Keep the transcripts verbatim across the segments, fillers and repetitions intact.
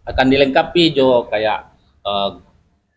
Akan dilengkapi jo kayak, eh,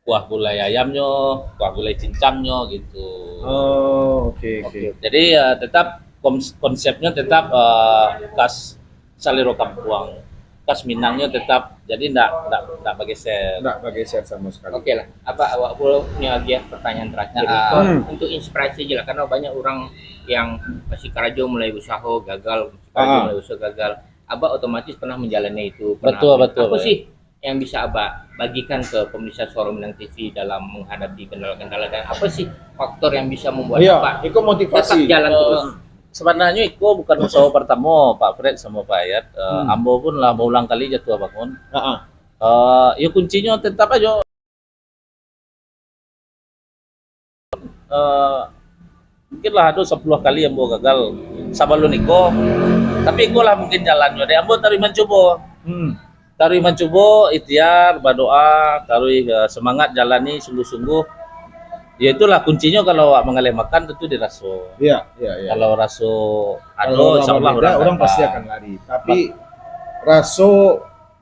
kuah gulai ayamnyo, kuah gulai cincangnyo gitu. Oh, oke, oke. Jadi, eh, tetap kons- konsepnyo tetap, eh, khas salero kampuang, khas Minangnyo tetap, jadi ndak ndak ndak bageser. Ndak bageser samo sekali. Oke lah, Abah, awak punya lagi pertanyaan terakhir. Ah. Untuk, Hmm. untuk inspirasi je lah, karena banyak orang yang masih karajo mulai usaho gagal, masih karajo Ah. mulai usaho gagal. Abah otomatis pernah menjalani itu. Pernah. Betul, betul, Apa betul. sih yang bisa Abah bagikan ke pemirsa Suara Minang T V dalam menghadapi kendala-kendala, dan apa sih faktor yang bisa membuat Iya, Abah itu motivasi. tetap jalan Eh, terus? Sebenarnyo iko bukan usaho pertamo Pak Fred samo Pak Ayat. Eh, Hmm. Ambo pun lah baulang kali jatuah bangun. Heeh. Eh, yo kuncinyo tetap ajo. Eh, mungkin lah ado sapuluah kali ambo gagal sabalun iko. Tapi iko lah mungkin jalannyo dek ambo taruih mancubo. Hmm. Taruih mancubo, ikhtiar, badoa, taruih, eh, semangat jalani sungguh-sungguh. Ya itulah kuncinyo, kalau awak mangaleh makan tentu diraso. Iya, iya, iya. Kalau raso Kalau ado, orang insyaallah berbeda, urang orang pasti datang. Akan lari. Tapi raso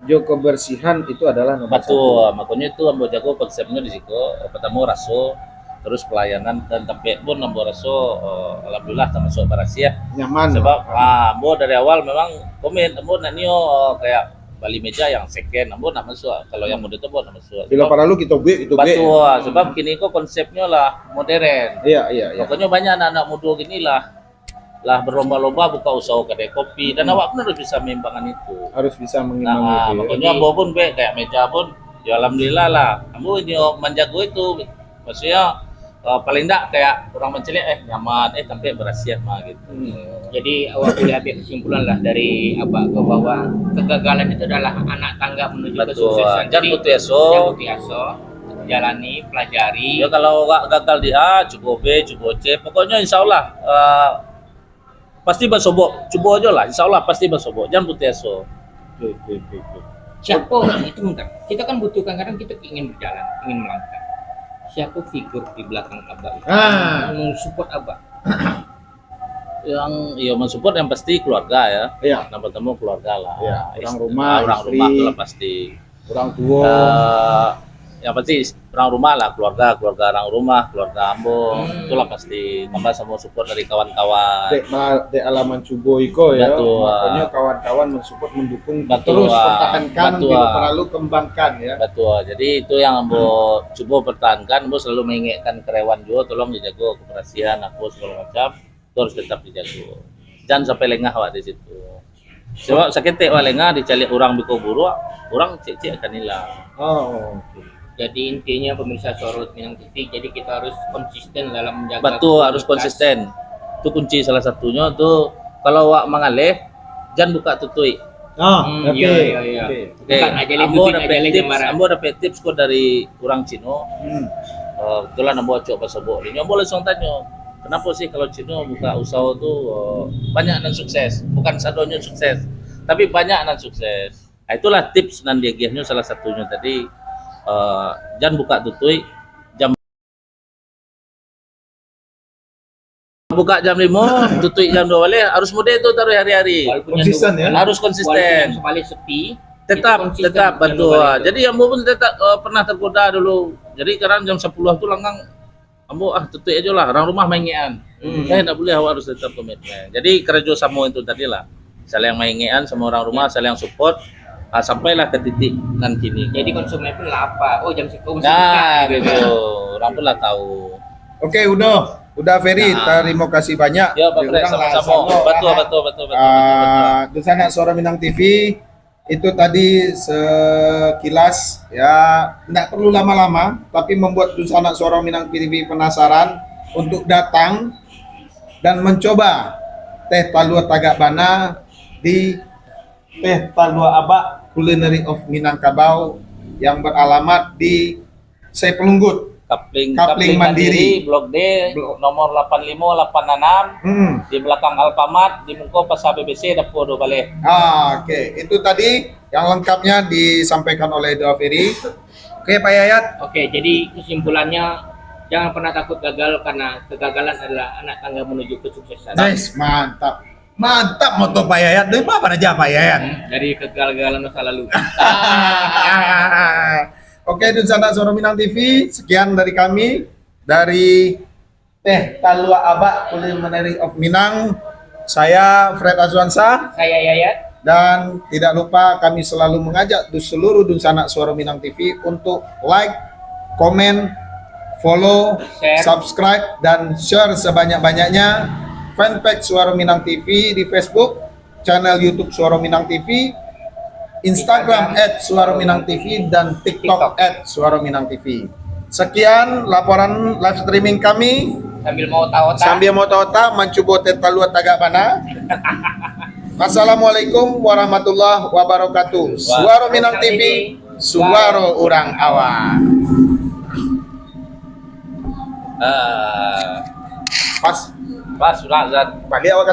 jo kebersihan itu adalah nomor Batua, satu. Makonyo itu ambo jago konsepnyo di siko. Pertamo raso, terus pelayanan, dan tampek pun ambo raso, eh, alhamdulillah tamasuak barasiah. Nyaman. Sebab, ah, ambo dari awal memang komit, ambo nak nio, eh, kayak bali meja yang second, ambo nak masuak. Kalau yang model tu ambo nak masuak. Bila paralu kita buek, kita buek. Batua, sebab kini ko konsepnyo lah modern. Iya, iya, iya. Pokoknya banyak anak-anak muda gini lah, lah berlomba-lomba buka usaha kedai kopi, dan Hmm. awak pun harus bisa mengimbangi itu. Harus bisa mengimbangi Nah, itu, ya. Makanya ambo pun buek kayak meja pun, ya alhamdulillah lah. Ambo nyo manjago itu, maksudnya, eh, paling ndak kayak urang mancaliak, eh, nyaman, eh, tampek barasiah mah gitu. Hmm. Jadi awak boleh ambil kesimpulan lah dari Abah ko bahwa kegagalan itu adalah anak tangga menuju Batua. kesuksesan. Jan Jadi, putus aso. Jan putus aso, jalani, pelajari. Ya kalau awak gagal di A, cubo B, cubo C, pokoknya insyaallah, eh, pasti basobok. Cubo ajo lah, insyaallah pasti basobok. Jan putus aso. Oke, oke, oke, oke. Siapa itu bentar? Kita kan butuhkan, kadang kita ingin berjalan, ingin melangkah. Siapa figur di belakang Abah itu? Ah. Yang mensupport Abah? Yang, ya, mensupport yang pasti keluarga ya. Iya. Yang pertama keluarga lah. Iya, orang Istri, rumah, ah, orang istri. Rumah tu lah pasti. Orang tua. Eh, yang pasti orang rumah lah, keluarga, keluarga orang rumah, keluarga ambo, Hmm. itulah pasti. Tambah sama support dari kawan-kawan. Dek, ma- dek alaman cubo iko ya. Batua. Makanya kawan-kawan mensupport, mendukung, Batua. terus pertahankan, Batua. bila perlu kembangkan ya. Batua. Jadi itu yang ambo cubo pertahankan, ambo selalu mengingatkan karyawan juga, tolong dijago kebersihan, apa segala macam, itu harus tetap dijago. Jangan sampai lengah awak di situ. Sebab saketek awak lengah, dicaliak urang biko buruak, urang cek-cek akan hilang. Oh, oke. Jadi intinya pemirsa Suara Minang T V, jadi kita harus konsisten dalam menjaga Batua, harus komunitas. Konsisten. Itu kunci salah satunyo tu, kalau awak mangaleh, jan buka tutuik. Ah, Hmm, oke. Iya, iya, iya. Oke. Oke, Bukan aja ambo liputin, dapek aja tips, liputin. Ambo dapek tips ko dari urang Cino. Hmm. Eh, kebetulan ambo acok basobok dinyo, ambo langsung tanyo, "Kenapa sih kalau Cino buka usaha tu, eh, banyak nan sukses? Bukan sadonyo sukses, tapi banyak nan sukses." Nah, itulah tips nan diagiahnyo salah satunyo tadi, eh, jan buka tutuik, jam buka jam limo, tutuik jam dua baleh, harus mode tu taruih hari-hari. Walaupun Konsisten, jam ya? dua- Harus konsisten. walaupun jam sebelas sepi, Tetap, kita konsisten tetap, jam dua batua. baleh tu. Jadi ambo pun tetap, eh, pernah tergoda dulu. Jadi kadang jam sapuluah tu langang, ambo, "Ah, tutuik ajo lah, urang rumah maingekan." Hmm. Eh, ndak buliah, awak harus tetap komitmen. Jadi karajo samo itu tadi lah. Saling maingekan samo urang rumah, saling support, ah, sampailah ka titik nan kini. Jadi konsumen pun lapar. Oh, jam siko masih Nah, buka, gitu. Gitu. Urang pun lah tahu. Oke, Udo. Uda Ferry, Nah. Tarimo kasih banyak. Ya, Pak Dek Fred, urang lah sama-sama. samo Betul, lah. betul, betul, betul, Ah, betul, betul. Dunsanak Suara Minang T V, itu tadi sekilas, ya, ndak perlu lama-lama, tapi membuat Dunsanak Suara Minang T V penasaran untuk datang dan mencoba teh talua tagak bana di Teh Talua Abak Culinary of Minangkabau yang beralamat di Saipalunggut. Kapling, Kapling Mandiri. Blok D, Blok. Nomor lapan lima lapan enam, Hmm. di belakang Alfamart, di muko Pasar B B C, dapur dua baleh. Ah, oke. Itu tadi yang lengkapnya disampaikan oleh Uda Ferry. Oke, Pak Yayat. Oke, jadi kesimpulannya, jangan pernah takut gagal, karena kegagalan adalah anak tangga menuju kesuksesan. Nice, mantap. Mantap moto Pak Yayat. Dari mana aja Pak Yayat? Dari kegagalan masa lalu. Oke, Dunsanak Suara Minang T V, sekian dari kami, dari Teh Talua Abak, Culinary of Minang. Saya Fred Azwansyah. Saya Yayat. Dan tidak lupa, kami selalu mengajak di seluruh Dunsanak Suara Minang T V untuk like, komen, follow, Share. Subscribe, dan share sebanyak-banyaknya fanpage Suara Minang T V di Facebook, channel YouTube Suara Minang T V, Instagram at Suara Minang T V, dan TikTok at Suara Minang T V. Sekian laporan live streaming kami. Sambil mau tahu Sambil mau tahu tak, mancubo Teh Talua tagak bana. Assalamualaikum warahmatullahi wabarakatuh. Suara Minang T V, suara urang awak. Ah, Pas pas sudah Zat. balik awak